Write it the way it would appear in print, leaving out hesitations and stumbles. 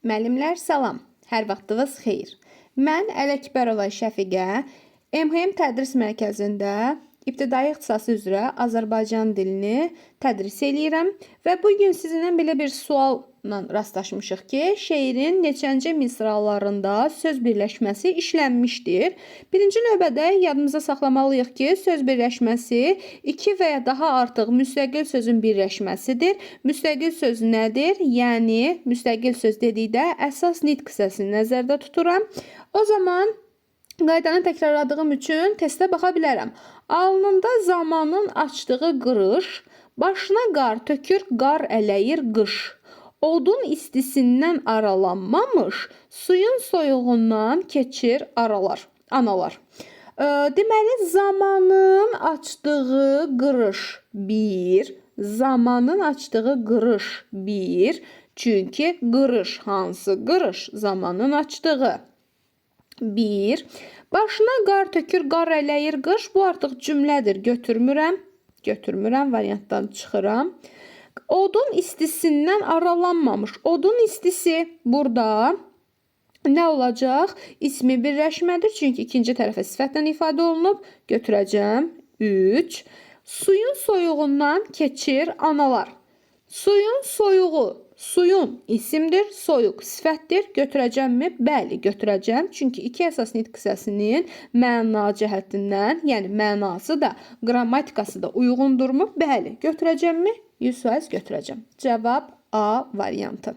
Müəllimlər salam. Hər vaxtınız xeyir. Mən Ələkbərova Şəfiqə, MHM Tədris Mərkəzində ibtidai ixtisası üzrə Azərbaycan dilini tədris eləyirəm və bu gün sizinlə belə bir sualla rastlaşmışıq ki, şeirin neçənci misralarında söz birləşməsi işlənmişdir. Birinci növbədə yadımıza saxlamalıyıq ki, söz birləşməsi iki və ya daha artıq müstəqil sözün birləşməsidir. Müstəqil söz nədir? Yəni müstəqil söz dedikdə əsas nitq hissəsini nəzərdə tuturam. O zaman qaydanı təkrarladığım üçün testə baxa bilərəm. Alnında zamanın açdığı qırış, başına qar tökür, qar ələyir qış. Odun istisindən aralanmamış, suyun soyuğundan keçir aralar, analar. Deməli, zamanın açdığı qırış 1, zamanın açdığı qırış 1. Çünki qırış hansı qırış? Zamanın açdığı. 1. Başına qar tökür, qar ələyir qış. Bu artıq cümlədir. Götürmürəm. Götürmürəm. Variantdan çıxıram. Odun istisindən aralanmamış. Odun istisi burada nə olacaq? İsmi birləşmədir. Çünki ikinci tərəfə sifətlə ifadə olunub. Götürəcəm. 3. Suyun soyuğundan keçir analar. Suyun soyuğu. Suyun isimdir, soyuq sifətdir. Götürəcəmmi? Bəli, götürəcəm. Çünki iki əsas nitq hissəsinin məna cəhətindən, yəni mənası da, qrammatikası da uyğundurmu? Bəli, götürəcəmmi? 100% götürəcəm. Cavab A variantı.